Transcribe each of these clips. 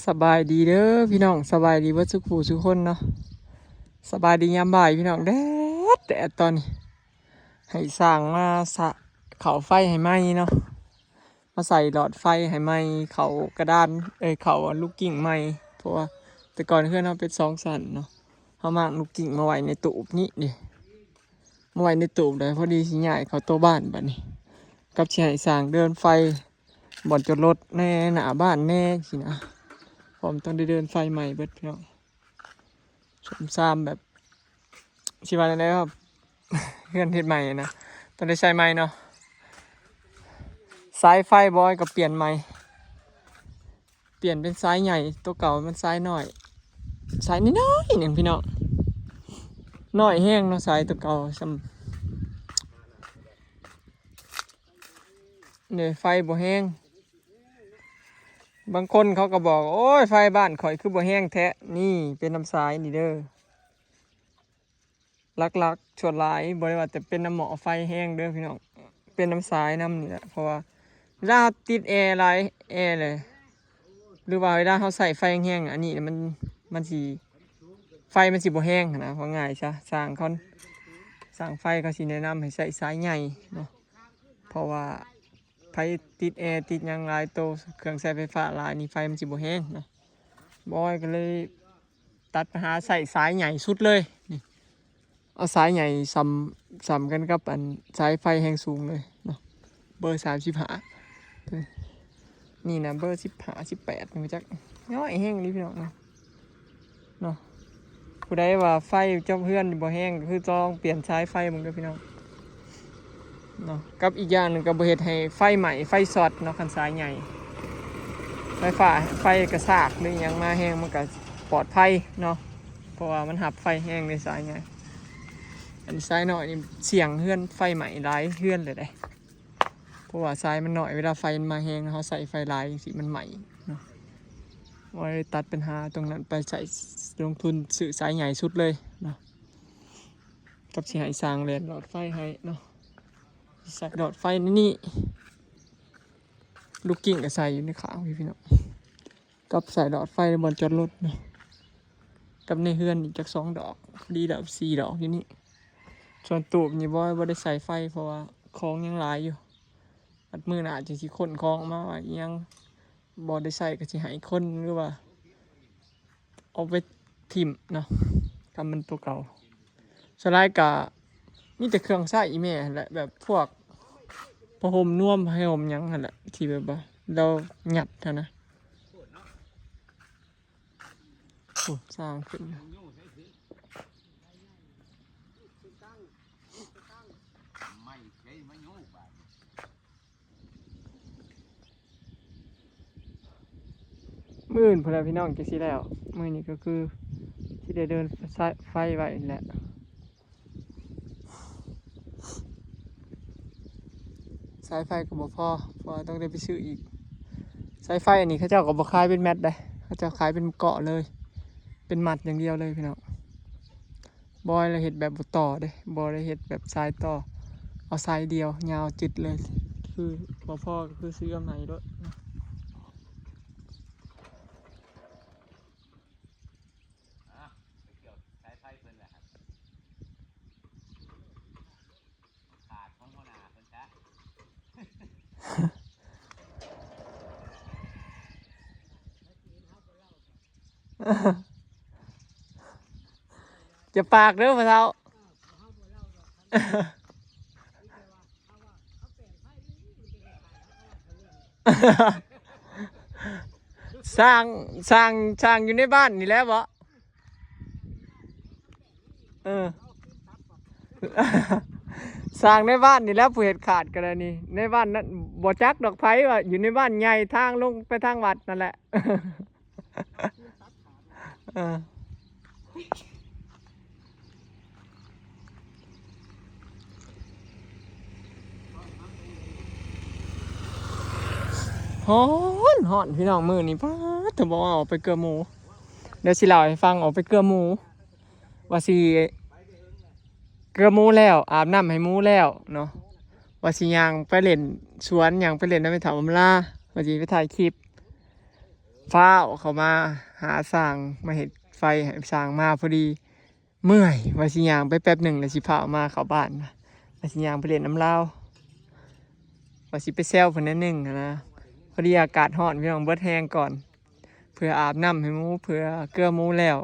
ສະບາຍດີເດີພີ່ນ້ອງ ສະບາຍດີເບິດສູ່ຜູ້ສູ່ຄົນເນາະ. ສະບາຍດີຍາມບ່າຍພີ່ນ້ອງ ແດດ ແດດຕອນນີ້ ໃຫ້ຊ່າງມາສະ ເຂົ້າໄຟໃຫ້ໃໝ່ເນາະ ມາໃສ່ຫຼອດໄຟໃຫ້ໃໝ່ ເຂົ້າກະດານ ເອີຍ ເຂົ້າລູກກິ່ງໃໝ່ ເພາະວ່າແຕ່ກ່ອນເຮືອນເຮົາເປັນສອງຊັ້ນເນາະ ເຮົາມາເອົາລູກກິ່ງມາໄວ້ໃນຕູບນີ້ເດ້ ມາໄວ້ໃນຕູບ ແລ້ວພໍດີຊິຍ້າຍເຂົ້າໂຕະບ້ານບັດນີ້ ກັບຊິໃຫ້ຊ່າງເດີນໄຟ ບ່ອນຈອດລົດແດ່ ໜ້າບ້ານແດ່ຊີ້ນະ ເພາະມັນຕ້ອງໄດ້ເດີນໄຟໃໝ່ເບິດພີ່ນ້ອງ. ສົມຊາມແບບ ຊິວ່າແນວໃດ ເຮືອນເຮັດໃໝ່ນະ ຕ້ອງໄດ້ໃສ່ໃໝ່ເນາະ. ສາຍໄຟບອຍກໍປ່ຽນໃໝ່ ປ່ຽນເປັນສາຍໃຫຍ່ ໂຕເກົ່າມັນສາຍນ້ອຍ ສາຍນ້ອຍໆໜຶ່ງພີ່ນ້ອງ ນ້ອຍແຮງເນາະ ສາຍໂຕເກົ່າສ່ຳ ນີ້ໄຟບໍ່ແຮງ. ບາງຄົນເຂົາກໍບອກ ໂອ້ຍ ໄຟບ້ານຂ້ອຍຄືບໍ່ແຮງແທ້. ນີ້ເປັນນຳສາຍນີ້ເດີ ຫຼັກໆ ສ່ວນຫຼາຍບໍ່ໄດ້ວ່າແຕ່ເປັນນຳໝໍ້ໄຟແຮງເດີພີ່ນ້ອງ ເປັນນຳສາຍນຳນີ້ແຫຼະ. ເພາະວ່າເວລາເຮົາຕິດແອຫຼາຍ ແອເລີຍ ຫຼືວ່າເວລາເຮົາໃຊ້ໄຟແຮງໆ ອັນນີ້ມັນ ມັນຊິ ໄຟມັນຊິບໍ່ແຮງຫັ້ນນະ ເວົ້າງ່າຍຊະ. ຊ່າງເຂົາ ຊ່າງໄຟເຂົາຊິແນະນຳໃຫ້ໃຊ້ສາຍໃຫຍ່ເນາະ ເພາະວ່າໃຜຕິດແອ ຕິດຫຍັງຫຼາຍໂຕ ເຄື່ອງໃຊ້ໄຟຟ້າຫຼາຍນີ້ ໄຟມັນຊິບໍ່ແຮງເນາະ. ບອຍກໍເລີຍຕັດປັນຫາໃຊ້ສາຍໃຫຍ່ສຸດເລີຍ ນີ້ ເອົາສາຍໃຫຍ່ສ່ຳ ສ່ຳກັນກັບອັນສາຍໄຟແຮງສູງເລີຍເນາະ ເບີສາມສິບຫ້າ ນີ້ນະ ເບີສິບຫ້າ ສິບແປດ ນີ້ຈັກ ນ້ອຍແຮງອີ່ຫຼີພີ່ນ້ອງເນາະ ເນາະ. ຜູ້ໃດວ່າໄຟເຈົ້າເຮືອນບໍ່ແຮງ ກໍຄືຕ້ອງປ່ຽນສາຍໄຟເບິ່ງເດີພີ່ນ້ອງເນາະ. ກັບອີກຢ່າງໜຶ່ງກໍບໍ່ເຮັດໃຫ້ໄຟໄໝ້ ໄຟຊັອດເນາະ ຄັນສາຍໃຫຍ່ ໄຟຟ້າ ໄຟກະຊາກ ຫຼືຫຍັງມາແຮງ ມັນກໍປອດໄພເນາະ ເພາະວ່າມັນຮັບໄຟແຮງໃນສາຍໃຫຍ່. ອັນສາຍນ້ອຍນີ້ສ່ຽງເຮືອນໄຟໄໝ້ຫຼາຍເຮືອນເລີຍເດ້ ເພາະວ່າສາຍມັນນ້ອຍ ເວລາໄຟມັນມາແຮງ ເຮົາໃຊ້ໄຟຫຼາຍຈັ່ງຊີ້ມັນໄໝ້ເນາະ. ວ່າໄດ້ຕັດປັນຫາຕົງນັ້ນໄປ ໃຊ້ລົງທຶນຊື້ສາຍໃຫຍ່ສຸດເລີຍເນາະ ກັບຊິໃຫ້ຊ່າງແລ່ນຫຼອດໄຟໃຫ້ເນາະ. ໃສ່ຫຼອດໄຟໃນນີ້ ລູກກິ່ງກໍໃສ່ຢູ່ໃນຂ້າງນີ້ພີ່ນ້ອງ ກັບໃສ່ຫຼອດໄຟໃນບ່ອນຈອດລົດເນາະ ກັບໃນເຮືອນອີກຈັກສອງດອກ ພໍດີແລ້ວສີ່ດອກຢູ່ນີ້. ສ່ວນຕູບນີ້ບໍ່ ບໍ່ໄດ້ໃສ່ໄຟ ເພາະວ່າຂອງຍັງຫຼາຍຢູ່ ບັດມື້ໜ້າຈຶ່ງຊິຂົນຂອງມາໄວ້ອີ່ຫຍັງ ບໍ່ໄດ້ໃຊ້ກໍຊິໃຫ້ຄົນ ຫຼືວ່າເອົາໄປຖິ້ມເນາະ ຖ້າມັນໂຕເກົ່າ. ສ່ວນຫຼາຍກໍມີແຕ່ເຄື່ອງໃຊ້ອີ່ແມ່ຫັ້ນແຫຼະ ແບບພວກຜ້າຫົ່ມນວມ ຜ້າຫົ່ມຫຍັງຫັ້ນແຫຼະ ທີ່ແບບວ່າລາວຍັດຫັ້ນນະ. ໂອ້ ສ້າງຂຶ້ນ ມື້ອື່ນພຸ້ນແຫຼະພີ່ນ້ອງ ຈັ່ງຊິແລ້ວ. ມື້ນີ້ກໍຄືຊິໄດ້ເດີນສາຍໄຟໄວ້ນີ້ແຫຼະ ສາຍໄຟກໍບໍ່ພໍ ເພາະວ່າຕ້ອງໄດ້ໄປຊື້ອີກ. ສາຍໄຟອັນນີ້ເຂົາເຈົ້າກໍບໍ່ຂາຍເປັນແມັດເດ້ ເຂົາເຈົ້າຂາຍເປັນເກາະເລີຍ ເປັນມັດຢ່າງດຽວເລີຍພີ່ນ້ອງ. ບໍ່ໄດ້ເຮັດແບບບໍ່ຕໍ່ເດ້ ບໍ່ໄດ້ເຮັດແບບສາຍຕໍ່ ເອົາສາຍດຽວຍາວຈຶດເລີຍ ຄືບໍ່ພໍກໍຄືຊື້ເອົາໃໝ່ໂລດ. ຂາດຂອງຫົວໜ້າເພິ່ນຊະ ຢ່າປາກເດີພໍ່ເຖົ້າ. ສ້າງ ສ້າງ ສ້າງຢູ່ໃນບ້ານນີ້ແຫຼະເບາະ? ເອີ ສ້າງໃນບ້ານນີ້ແຫຼະ ຜູ້ເຮັດຂາດກໍໄດ້ນີ້ ໃນບ້ານນັ້ນບໍ່ຈັກດອກໃຜວ່າ ຢູ່ໃນບ້ານໃຫຍ່ ທາງລົງໄປທາງວັດນັ້ນແຫຼະ. ເອີ ຮ້ອນ ຮ້ອນພີ່ນ້ອງ ມື້ນີ້ ປາດ ຖືວ່າອອກໄປເກືອໝູ່. ດຽວຊິເລົ່າໃຫ້ຟັງ ອອກໄປເກືອໝູ່ ວ່າຊິເກືອໝູແລ້ວ ອາບນ້ຳໃຫ້ໝູແລ້ວເນາະ ວ່າຊິຍ່າງໄປຫຼິ້ນສວນ ຍ່າງໄປຫຼິ້ນນຳແມ່ເຖົ້າອຳລາ ວ່າຊິໄປຖ່າຍຄລິບ. ฟ้าวเข้ามาหาช่าง มาเฮ็ดไฟให้ช่างมาพอดี เมื่อย ว่าสิย่างไปแป๊บหนึ่งแล้วสิฟ้าวมาเข้าบ้าน ว่าสิย่างไปเล่นนำลาว ว่าสิไปแซวเพิ่นแหน่หนึ่งหั้นนะ พอดีอากาศร้อนพี่น้อง เบิดแฮงก่อน เพื่ออาบน้ำให้หมู เพื่อเกลือหมูแล้ว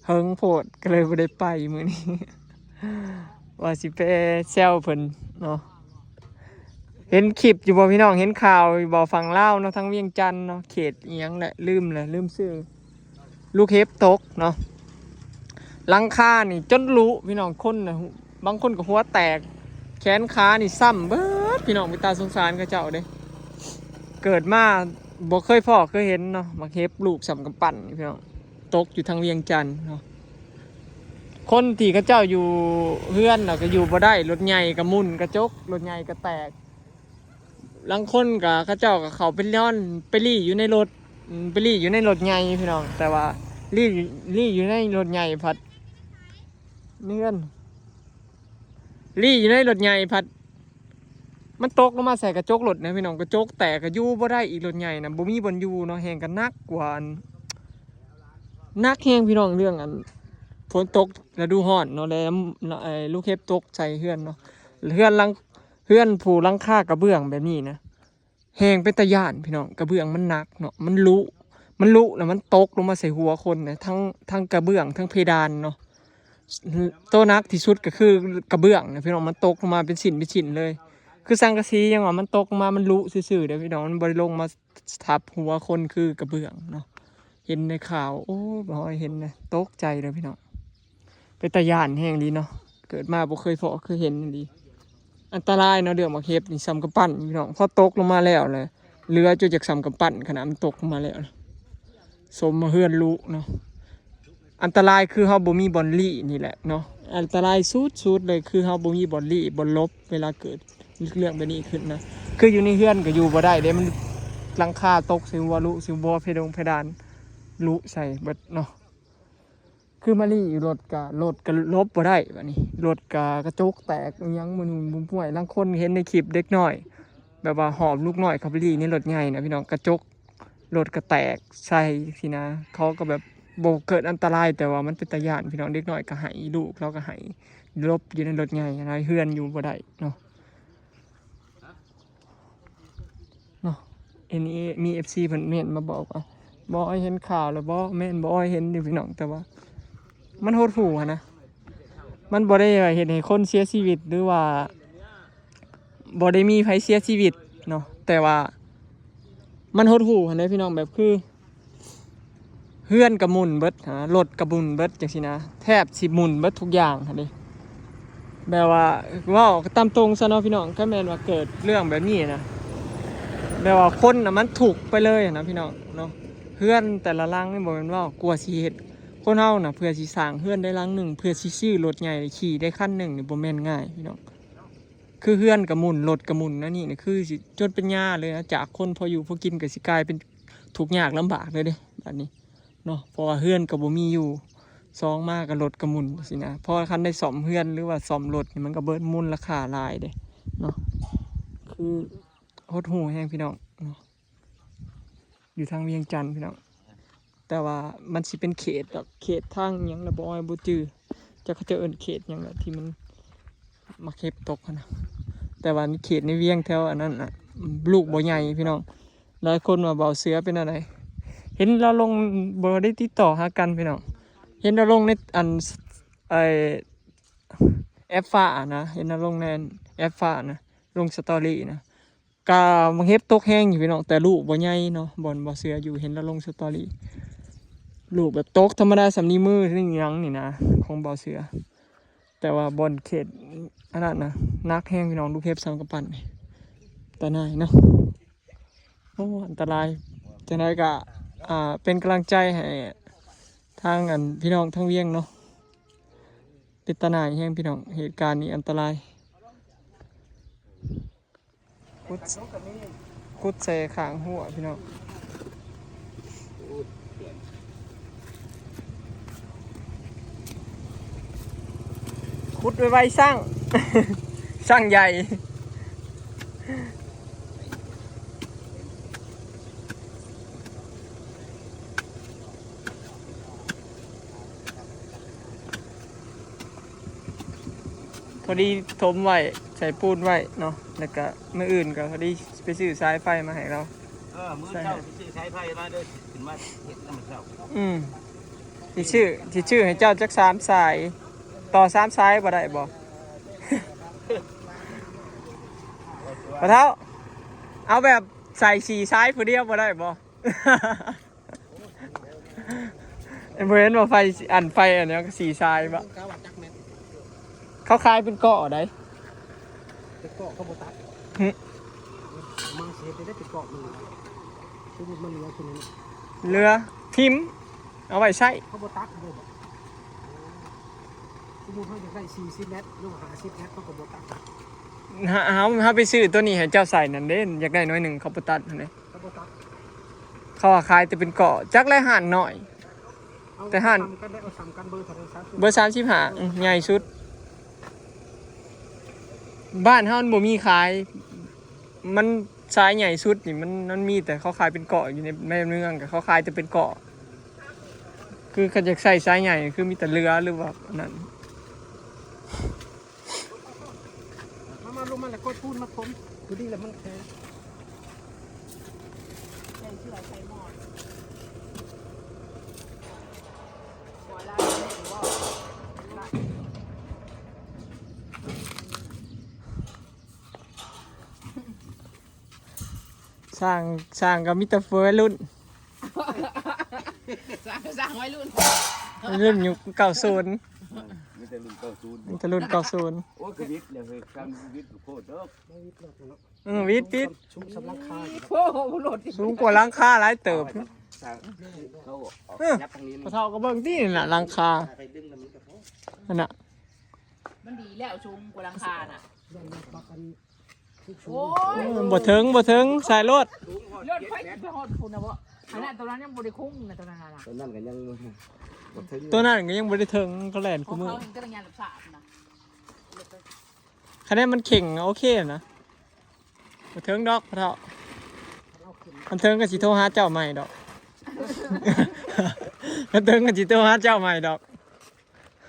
เหิงโพด ก็เลยบ่ได้ไปมื้อนี้ ว่าสิไปแซวเพิ่นเนาะ เห็นคลิปอยู่บ่พี่น้อง เห็นข่าวอยู่บ่ ฝั่งลาวเนาะ ทางเวียงจันทน์เนาะ เขตอิหยังแหละ ลืมแหละ ลืมชื่อ ลูกเห็บตกเนาะ หลังคานี่จนลุพี่น้อง คนน่ะ บางคนก็หัวแตก แขนขานี่ช้ำเบิดพี่น้อง เป็นตาสงสารเขาเจ้าเด้ เกิดมาบ่เคยพ้อเคยเห็นเนาะ หมากเห็บลูกส่ำกำปั้นนี่พี่น้อง ตกอยู่ทางเวียงจันทน์เนาะ คนที่เขาเจ้าอยู่เฮือนน่ะก็อยู่บ่ได้ รถใหญ่ก็หมุนกระจก รถใหญ่ก็แตก ลางคนก็ เขาเจ้าก็เข้าไปนอน ไปลี้อยู่ในรถ อืม ไปลี้อยู่ในรถใหญ่พี่น้อง แต่ว่าลี้ ลี้อยู่ในรถใหญ่พัด เฮือน ลี้อยู่ในรถใหญ่พัด มันตกลงมาใส่กระจกรถนะพี่น้อง กระจกแตกก็อยู่บ่ได้อีก รถใหญ่นะ บ่มีบ่อนอยู่เนาะ แฮงก็หนักกว่าอัน หนักแฮงพี่น้อง เรื่องอัน ฝนตกฤดูร้อนเนาะ แล้ว แล้วไอ้ลูกเห็บตกใส่เฮือนเนาะ เฮือนหลัง เฮือนผู้หลังคากระเบื้องแบบนี้นะ แฮงเป็นตาย้านพี่น้อง กระเบื้องมันหนักเนาะ มันลุ มันลุแล้วมันตกลงมาใส่หัวคนนะ ทั้ง ทั้งกระเบื้อง ทั้งเพดานเนาะ โตหนักที่สุดก็คือกระเบื้องนะพี่น้อง มันตกลงมาเป็นชิ้นเป็นชิ้นเลย คือสังกะสียังว่ามันตกลงมา มันลุซื่อๆเด้อพี่น้อง มันบ่ได้ลงมาทับหัวคนคือกระเบื้องเนาะ เห็นในข่าว โอ้ บ่อยเห็นนะ ตกใจเลยพี่น้อง เป็นตาย้านแฮงดีเนาะ เกิดมาบ่เคยพ้อเคยเห็นอีหลี อันตรายเนาะ เรื่องหมากเห็บนี่ส่ำกำปั้นพี่น้อง พอตกลงมาแล้วแหละ เหลือจนจากส่ำกำปั้นขนาดมันตกลงมาแล้วนะ สมมาเฮือนลุเนาะ อันตรายคือเฮาบ่มีบ่อนลี้นี่แหละเนาะ อันตรายสุดๆเลยคือเฮาบ่มีบ่อนลี้ บ่อนหลบ เวลาเกิดเรื่องแบบนี้ขึ้นนะ คืออยู่ในเฮือนก็อยู่บ่ได้เด้ มันหลังคาตกใส่หัวลุ ใส่หัวเพดงเพดานลุใส่เบิดเนาะ คือมาลี้อยู่รถกะ รถกะหลบบ่ได้บัดนี้ รถกะกระจกแตกอิหยังบ่ฮู้บ่ป่วย ลางคนเห็นในคลิปเด็กน้อย แบบว่าหอบลูกน้อยเข้าไปลี้ในรถใหญ่นะพี่น้อง กระจกรถกะแตกใส่ซี้นะ เขาก็แบบบ่เกิดอันตราย แต่ว่ามันเป็นตาย้านพี่น้อง เด็กน้อยก็ไห้ ลูกเราก็ไห้ หลบอยู่ในรถใหญ่นะ เฮือนอยู่บ่ได้เนาะ เนาะ อันนี้มีเอฟซีเพิ่นเม้นมาบอกว่า บ่อ้อยเห็นข่าวแล้วบ่ แม่นบ่อ้อยเห็นอยู่พี่น้อง แต่ว่ามันหดหู่หั้นนะ มันบ่ได้ว่าเฮ็ดให้คนเสียชีวิต หรือว่าบ่ได้มีไผเสียชีวิตเนาะ แต่ว่ามันหดหู่หั้นเด้พี่น้อง แบบคือ เฮือนก็หมุนเบิดหั้นนะ รถก็หมุนเบิดจั่งซี้นะ แทบสิหมุนเบิดทุกอย่างหั้นเด้ แบบว่าเว้าก็ตามตรงซะเนาะพี่น้อง คันแม่นว่าเกิดเรื่องแบบนี้นะ แบบว่าคนน่ะมันทุกข์ไปเลยหั้นนะพี่น้องเนาะ เฮือนแต่ละหลังนี่บ่แม่นว่ากว่าสิเฮ็ด คนเฮาน่ะเพื่อสิสร้างเฮือนได้หลังหนึ่ง เพื่อสิซื้อรถใหญ่ขี่ได้คันหนึ่งนี่บ่แม่นง่ายพี่น้อง คือเฮือนก็หมุน รถก็หมุน อันนี้นี่คือสิจนเป็นหญ้าเลยนะ จากคนพออยู่พอกินก็สิกลายเป็นทุกข์ยากลำบากเลยเด้ บัดนี้เนาะ เพราะว่าเฮือนก็บ่มีอยู่ สองมาก็รถก็หมุนซี้นะ เพราะว่าคันได้ซ่อมเฮือนหรือว่าซ่อมรถนี่มันก็เบิดมูลค่าหลายเด้เนาะ คือหดหู่แฮงพี่น้องเนาะ อยู่ทางเวียงจันทน์พี่น้อง แต่ว่ามันสิเป็นเขตดอก เขตทางอิหยังละบ่อ้อยบ่จื่อ จักเขาเจ้าเอิ้นเขตหยังละที่มันหมากเห็บตกหั้นนะ แต่ว่ามีเขตในเวียงแถวอันนั้นน่ะ ลูกบ่ใหญ่พี่น้อง หลายคนว่าบ่าวเสือเป็นอะไร เห็นเราลง บ่ได้ติดต่อหากันพี่น้อง เห็นเราลงในอัน ไอ้ แอปฟ้านะ เห็นเราลงในแอปฟ้านะ ลงสตอรี่นะ กะหมากเห็บตกแฮงอยู่พี่น้อง แต่ลูกบ่ใหญ่เนาะ บ่อนบ่าวเสืออยู่ เห็นแล้วลงสตอรี่ ลูกแบบตกธรรมดาส่ำนิ้วมือส่ำหยังนี่นะ ของบ่าวเสือ แต่ว่าบ่อนเขตอันนั้นนะ หนักแฮงพี่น้อง ลูกเห็บส่ำกำปั้นนี่ ตาหน้ายเนาะ โอ้ อันตราย จั่งใด๋กะ อ่า เป็นกำลังใจให้ทางอันพี่น้องทางเวียงเนาะ เป็นตาหน้ายแฮงพี่น้อง เหตุการณ์นี้อันตราย ขุด ขุดใส่ข้างหัวพี่น้อง ขุดไวๆ ช่าง ช่างใหญ่ เ ພໍດີຖົມໄວ້ ໃສ່ປູນໄວ້ເນາະ ແລ້ວກະມື້ອື່ນກະພໍດີໄປຊື້ສາຍໄຟມາໃຫ້ລາວ. ເອີ ມື້ເຊົ້າຊິຊື້ສາຍໄຟມາເດີ ຊິຂຶ້ນມາເຮັດຍາມເຊົ້າ. ອືມ ຊິຊື້ ຊິຊື້ໃຫ້ເຈົ້າຈັກສາມສາຍ ຕໍ່ສາມສາຍບໍ່ໄດ້ບໍ່? ພໍ່ເຖົ້າ ເອົາແບບໃສ່ສີ່ສາຍຜູ້ດຽວບໍ່ໄດ້ບໍ່? ບໍ່ເຫັນວ່າໄຟ ອັນໄຟອັນນີ້ກໍສີ່ສາຍບໍ່? ກະວ່າຈັກແມັດ ເຂົາຂາຍເປັນເກາະໃດ. ເປັນເກາະເຂົາບໍ່ຕັດ. ຫຶ ມັນຊິເຮັດໄດ້ເປັນເກາະມັນ ສົມມຸດມັນເຫຼືອຂຶ້ນນີ້ ເຫຼືອຖິ້ມ ເອົາໄວ້ໃຊ້ ເຂົາບໍ່ຕັດເລີຍບໍ່? ສົມມຸດເຮົາຢາກໄດ້ສີ່ສິບແມັດ ຫຼືວ່າຫ້າສິບແມັດ ເຂົາກໍບໍ່ຕັດ. ເຮົາ ເຮົາ ເຮົາໄປຊື້ໂຕນີ້ໃຫ້ເຈົ້າໃສ່ນັ້ນເດ້ ຢາກໄດ້ໜ້ອຍໜຶ່ງ ເຂົາບໍ່ຕັດຫັ້ນເດ້. ເຂົາບໍ່ຕັດ ເຂົາວ່າຂາຍແຕ່ເປັນເກາະ ຈັກແລະຮ້ານນ້ອຍ ເອົາ ແຕ່ຮ້ານ ສ່ຳກັນໄດ້ ເອົາສ່ຳກັນ ເບີເທົ່າໃດ? ສາມສິບ ເບີສາມສິບຫ້າ ອືມ ໃຫຍ່ສຸດ. ບ້ານເຮົາມັນບໍ່ມີຂາຍ ມັນສາຍໃຫຍ່ສຸດນີ້ ມັນ ມັນມີແຕ່ເຂົາຂາຍເປັນເກາະຢູ່ໃນ ໃນເມືອງ ກໍເຂົາຂາຍແຕ່ເປັນເກາະ ຄືຄັນຢາກໃຊ້ສາຍໃຫຍ່ ຄືມີແຕ່ເຫຼືອ ຫຼືວ່າອັນນັ້ນ. ມາ ມາ ລົງມາແລ້ວ ກົດປູນມາຖົມ ພໍດີແລ້ວມັນແຂງ. ສ້າງ ສ້າງກໍມີແຕ່ຜູ້ໄວລຸ້ນ ສ້າງ ສ້າງໄວລຸ້ນ ໄວລຸ້ນຍຸກເກົ້າສິບ ມີແຕ່ລຸ້ນເກົ້າສິບ ມີແຕ່ລຸ້ນເກົ້າສິບ. ໂອ້ຍ ກະວິດແລ້ວເຮີຍ ການວິດໂຄດເດີ ເອີ ວິດ ວິດ ສູງສ່ຳຫຼັງຄາ ໂອ້ໂຫ ລົດ ສູງກວ່າຫຼັງຄາຫຼາຍເຕີບ. ເອີ ພໍ່ເຖົ້າກໍເບິ່ງຕິ ນັ້ນນະ ຫຼັງຄາ ຫັ້ນນະ ມັນດີແລ້ວ ສູງກວ່າຫຼັງຄານະ. ໂອ້ຍ ບໍ່ເຖິງ ບໍ່ເຖິງ ໃສ່ລົດ ລົດໄຟຊິໄປຮອດພຸ້ນນະບໍ່? ອັນນັ້ນ ໂຕນັ້ນຍັງບໍ່ໄດ້ຄຸງນະ ໂຕນັ້ນນະ ໂຕນັ້ນກໍຍັງບໍ່ເຖິງ ໂຕນັ້ນກໍຍັງບໍ່ໄດ້ເຖິງ ເຂົາແລ່ນ ຂອງເຂົາ ຄູ່ມື້ ຍັງແຕ່ລະຍານລັບຊາບນະ ຄະແນນມັນເຄັ່ງ ໂອເຄນະ. ບໍ່ເຖິງດອກພໍ່ເຖົ້າ ຄັນເຖິງກໍຊິໂທຫາເຈົ້າໃໝ່ດອກ ຄັນເຖິງກໍຊິໂທຫາເຈົ້າໃໝ່ດອກ.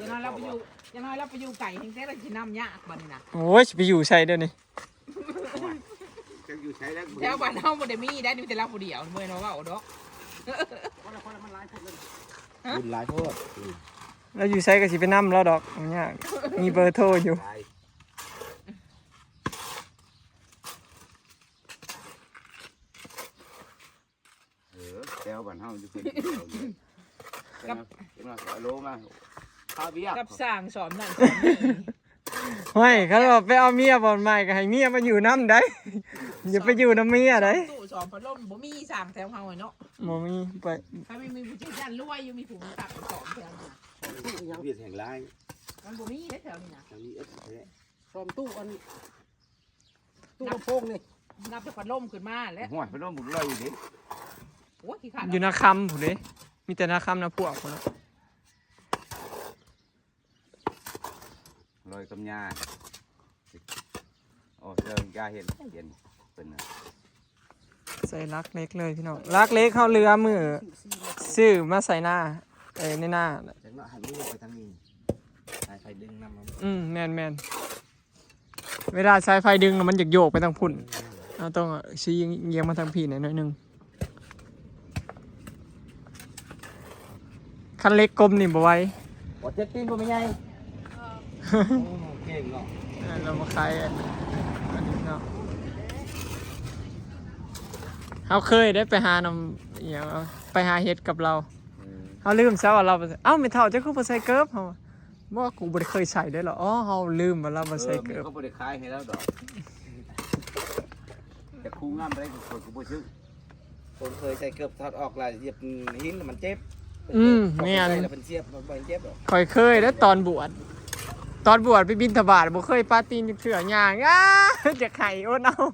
ຢ່າງໜ້ອຍລາວໄປຢູ່ ຢ່າງໜ້ອຍລາວໄປຢູ່ໄກແຮງແທ້ ລາວຊິນຳຍາກບັດນີ້ນະ. ໂອ້ຍ ຊິໄປຢູ່ໃສດຽວນີ້? ຈັກຢູ່ໃສແລ້ວ ແຖວບ້ານເຮົາບໍ່ໄດ້ມີໄດ໋ ມີແຕ່ລາວຜູ້ດຽວ ບໍ່ແມ່ນວ່າເວົ້າດອກ. ຄົນລະ ຄົນລະ ມັນຫຼາຍຄົນເລີຍ ຫະ ບຸນຫຼາຍໂພດ. ອືມ ລາວຢູ່ໃສກໍຊິໄປນຳລາວດອກ ບໍ່ຍາກ ມີເບີໂທຢູ່. ເອີ ແຖວບ້ານເຮົາຢູ່ເພິ່ນ ກັບ ເຈົ້າໜ້ອຍ ເຈົ້າໜ້ອຍກໍເອົາໂລມາ ຄາວຽກ ກັບສ້າງສອນນັ້ນສອນນີ້. ຫ້ວຍ ຄັນວ່າໄປເອົາເມຍບ່ອນໃໝ່ກໍໃຫ້ເມຍມາຢູ່ນຳໄດ໋ ຢ່າໄປຢູ່ນຳເມຍໄດ໋. ສອນຕູ້ສອນພັດລົມບໍ່ມີ ສ້າງແຖວເຮົາເນາະ ບໍ່ມີ. ໄປ ຖ້າມີ ມີຜູ້ຈັດການລວຍຢູ່ ມີຜູ້ມາຕັ້ງສອນແຖວນີ້ນະ. ສອນຕູ້ຫຍັງ ວຽກແຫ່ງຫຼາຍ ມັນບໍ່ມີເດ້ແຖວນີ້ນະ ແຖວນີ້ເອີ ແທ້. ສອນຕູ້ອັນ ຕູ້ລຳໂພງນີ້ ນັບແຕ່ພັດລົມຂຶ້ນມາແຫຼະ. ໂອ້ຍ ພັດລົມບໍ່ລອຍຢູ່ເດ້. ໂອ້ຍ ຂີ້ຂາດ ຢູ່ນາຄຳພຸ້ນເດ້ ມີແຕ່ນາຄຳນາພວກພຸ້ນນະ. ລອຍກັບຫຍ້າ ໂອ້ ເຈົ້າຢ່າເຮັດ ເຫັນເພິ່ນນະ. ໃສ່ຫຼັກເຫຼັກເລີຍພີ່ນ້ອງ ຫຼັກເຫຼັກເຮົາເຫຼືອມື້ຊື້ມາໃສ່ນາ ເອີ ໃນນາ. ຈັກໜ້ອຍໃຫ້ມັນໄປທາງນີ້ ສາຍໄຟດຶງນຳ. ອືມ ແມ່ນໆ. ເວລາສາຍໄຟດຶງ ມັນຢາກໂຍກໄປທາງພຸ້ນ ເຮົາຕ້ອງຊີ້ງຽງມາທາງພີ້ໜ້ອຍໜຶ່ງ. ຄັນເຫຼັກກົມນີ້ບໍ່ໄຫວ. ບໍ່ເຈັບຕີນບໍ່ແມ່ໃຫຍ່. ໂອ້ ເກັ່ງເນາະ. ເອີ ລາວມາຂາຍອັນ ອັນນີ້ເນາະ. ເຮົາເຄີຍໄດ້ໄປຫານຳ ອີຫຍັງ ໄປຫາເຫັດກັບລາວ. ເອີ ເຮົາລືມຊະວ່າລາວ ເອົ້າ ແມ່ເຖົ້າ ເຈົ້າຄືບໍ່ໃສ່ເກີບ? ເຮົາວ່າ ບໍ່ ກູບໍ່ໄດ້ເຄີຍໃສ່ເດ້ລະ. ອໍ ເຮົາລືມວ່າລາວບໍ່ໃສ່ເກີບ. ເອີ ມັນກໍບໍ່ໄດ້ຂາຍໃຫ້ລາວດອກ. ແຕ່ຄູງາມໃດກໍ ຂ້ອຍກໍບໍ່ຊື້. ຄົນເຄີຍໃສ່ເກີບ ຖອດອອກລະຢຽບຫີນມັນເຈັບ. ອືມ ແມ່ນ. ເຄີຍໃສ່ລະເພິ່ນສຽບ ມັນບໍ່ເຈັບດອກ. ຂ້ອຍເຄີຍເດ້ ຕອນບວດ ຕອນບວດໄປບິນທະບາດ ບໍ່ເຄີຍປາຕີນຈັກເທື່ອ ຍ່າງ ອ້າ ຢາກໄຫ້ ອົດເອົາ.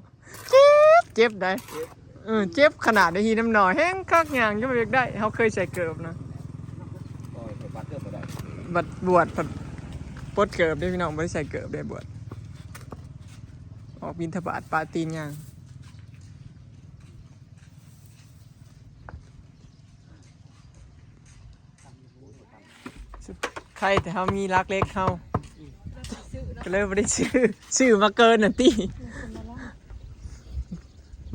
ເຈັບ ເຈັບໃດ໋. ເຈັບ ເອີ ເຈັບຂະໜາດໄດ້ຫີນນ້ຳໜໍ່ ແຮງຄັກ ຍ່າງຈົນບໍ່ຢາກໄດ້. ເຮົາເຄີຍໃສ່ເກີບນະ. ໂອ້ຍ ຂ້ອຍປະເກີບບໍ່ໄດ້. ບັດບວດພັດປົດເກີບເດ້ພີ່ນ້ອງ ບໍ່ໄດ້ໃສ່ເກີບເດ້ບວດ. ອອກບິນທະບາດປະຕີນຍ່າງ. ໄຄແຕ່ເຮົາມີຫຼັກເຫຼັກເຮົາ. ກໍເລີຍບໍ່ໄດ້ຊື້ ຊື້ມາເກີນນັ້ນຕິ.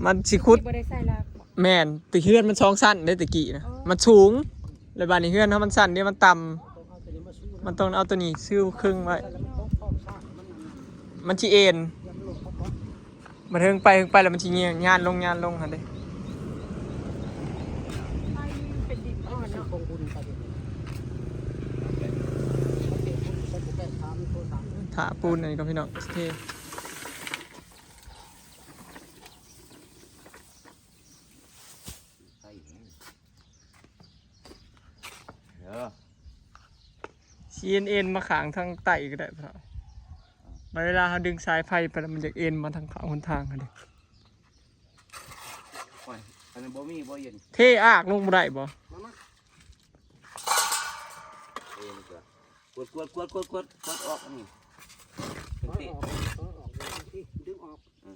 ມັນຊິຂຸດ ບໍ່ໄດ້ໃສ່ລາກບໍ່? ແມ່ນ ແຕ່ເຮືອນມັນສອງຊັ້ນເດ້ແຕ່ກີ້ນະ. ອໍ ມັນສູງ ແລ້ວບາດນີ້ເຮືອນເຮົາມັນສັ້ນເດ້ ມັນຕ່ຳ ມັນຕ້ອງເອົາໂຕນີ້ຊື້ເຄິ່ງໄວ້ ມັນຊິເອັນ. ມັນເທິງໄປ ເທິງໄປແລ້ວມັນຊິຍ່ານລົງ ຍ່ານລົງຫັ້ນເດ້. ໄຟມັນເປັນດິນອ່ອນເນາະ. ຖ້າປູນອັນນີ້ກ່ອນພີ່ນ້ອງ ເທ ເອີ ຊີເອັນເອັນມາຂ້າງທາງໃຕ້ກໍໄດ້ພໍ່ເຖົ້າ. ບັດເວລາເຮົາດຶງສາຍໄຟໄປແລ້ວ ມັນຢາກເອັນມາທາງຂ້າງຫົນທາງຫັ້ນເດ້. ໂອ້ຍ ອັນນັ້ນບໍ່ມີບໍ່ເຢັນ. ເທອາກລົງບໍ່ໄດ້ບໍ່? ມາ ມາ ເອັນກ່ອນ. ກວດ ກວດ ກວດ ກວດ ກວດ ກວດອອກອັນນີ້. ເອີ ອອກ ເອີ ອອກ ດຶງອອກ. ອື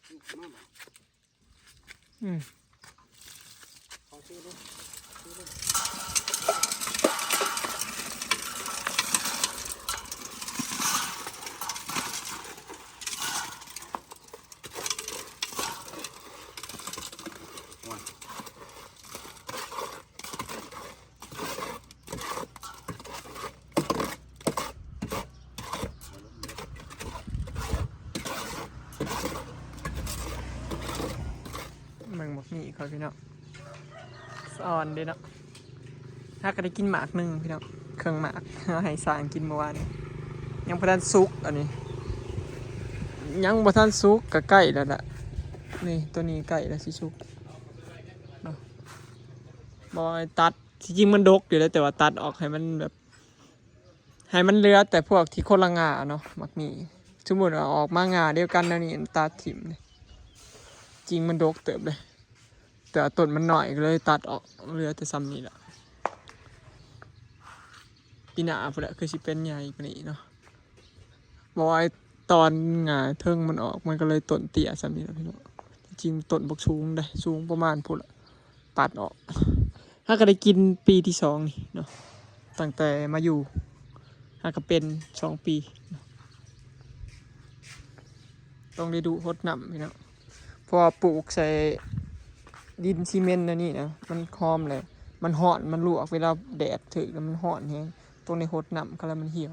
ມ ມາບາດ ອືມ ຂໍຊື້ເດ້ ຊື້ເດ້. ເບິ່ງບັກໝີ່ກ່ອນພີ່ນ້ອງ ສະອອນເດ້ເນາະ. ຫາກະໄດ້ກິນໝາກໜຶ່ງພີ່ນ້ອງ ເຄິ່ງໝາກ ເຮົາໃຫ້ຊ້າງກິນມື້ວານນີ້ ຍັງບໍ່ທັນສຸກ. ອັນນີ້ຍັງບໍ່ທັນສຸກ ກະໃກ້ແລ້ວລະ. ນີ້ ໂຕນີ້ໃກ້ແລ້ວຊິສຸກເນາະ. ບໍ່ໃຫ້ຕັດ ທີ່ຈິງມັນດົກຢູ່ເດ້ ແຕ່ວ່າຕັດອອກໃຫ້ມັນແບບ ໃຫ້ມັນເຫຼືອແຕ່ພວກທີ່ຄົນລະງ່າເນາະ ໝາກໝີ່. ສົມມຸດວ່າອອກມາງ່າດຽວກັນແນວນີ້ ຕັດຖິ້ມເດ້. ຈິງມັນດົກເຕີບເດ້ ແຕ່ວ່າຕົ້ນມັນນ້ອຍ ກໍເລີຍຕັດອອກ ເຫຼືອແຕ່ຊ່ຳນີ້ລະ. ປີໜ້າພຸ້ນແຫຼະ ຄືຊິເປັນໃຫຍ່ກວ່ານີ້ເນາະ. ບໍ່ໃຫ້ຕອນຫຍ້າເທິງມັນອອກ ມັນກໍເລີຍຕົ້ນເຕ້ຍຊ່ຳນີ້ລະພີ່ນ້ອງ. ທີ່ຈິງຕົ້ນບັກສູງເດ້ ສູງປະມານພຸ້ນລະ ຕັດອອກ. ຫາກະໄດ້ກິນປີທີສອງນີ້ເນາະ ຕັ້ງແຕ່ມາຢູ່ ຫາກະເປັນສອງປີເນາະ. ຕ້ອງໄດ້ດຸຫົດນ້ຳພີ່ນ້ອງ ເພາະວ່າປູກໃສ່ດິນຊີເມັນແນວນີ້ນະ ມັນຄອມແຫຼະ ມັນຮ້ອນ ມັນລວກ ເວລາແດດຖືກແລ້ວມັນຮ້ອນແຮງ ຕ້ອງໄດ້ຫົດນ້ຳ ຄັນລະມັນຫ່ຽວ.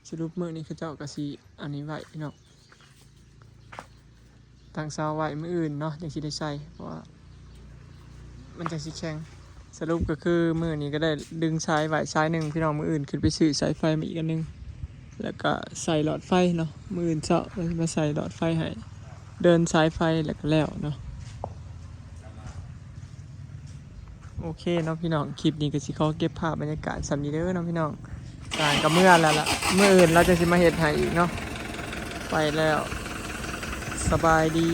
ສະຫຼຸບມື້ນີ້ເຂົາເຈົ້າກະຊິອັນນີ້ໄວ້ພີ່ນ້ອງ ຕັ້ງເສົາໄວ້ມື້ອື່ນເນາະ ຈັ່ງຊິໄດ້ໃສ່ ເພາະວ່າມັນຈັ່ງຊິແຂງ. ສະຫຼຸບກໍຄືມື້ນີ້ກໍໄດ້ດຶງສາຍໄວ້ສາຍໜຶ່ງພີ່ນ້ອງ ມື້ອື່ນຂຶ້ນໄປຊື້ສາຍໄຟມາອີກອັນໜຶ່ງ ແລ້ວກໍໃສ່ຫຼອດໄຟເນາະ. ມື້ອື່ນເຊົ້າເຮົາຊິມາໃສ່ຫຼອດໄຟໃຫ້ ເດີນສາຍໄຟແລ້ວກໍແລ້ວເນາະ. ໂອເຄເນາະພີ່ນ້ອງ ຄລິບນີ້ກໍຊິຂໍເກັບພາບບັນຍາກາດສ່ຳນີ້ເດີເນາະພີ່ນ້ອງ. ສາງກໍເມືອແລ້ວລະ ມື້ອື່ນລາວຈັ່ງຊິມາເຮັດໃຫ້ອີກເນາະ. ໄປແລ້ວ ສະບາຍດີ.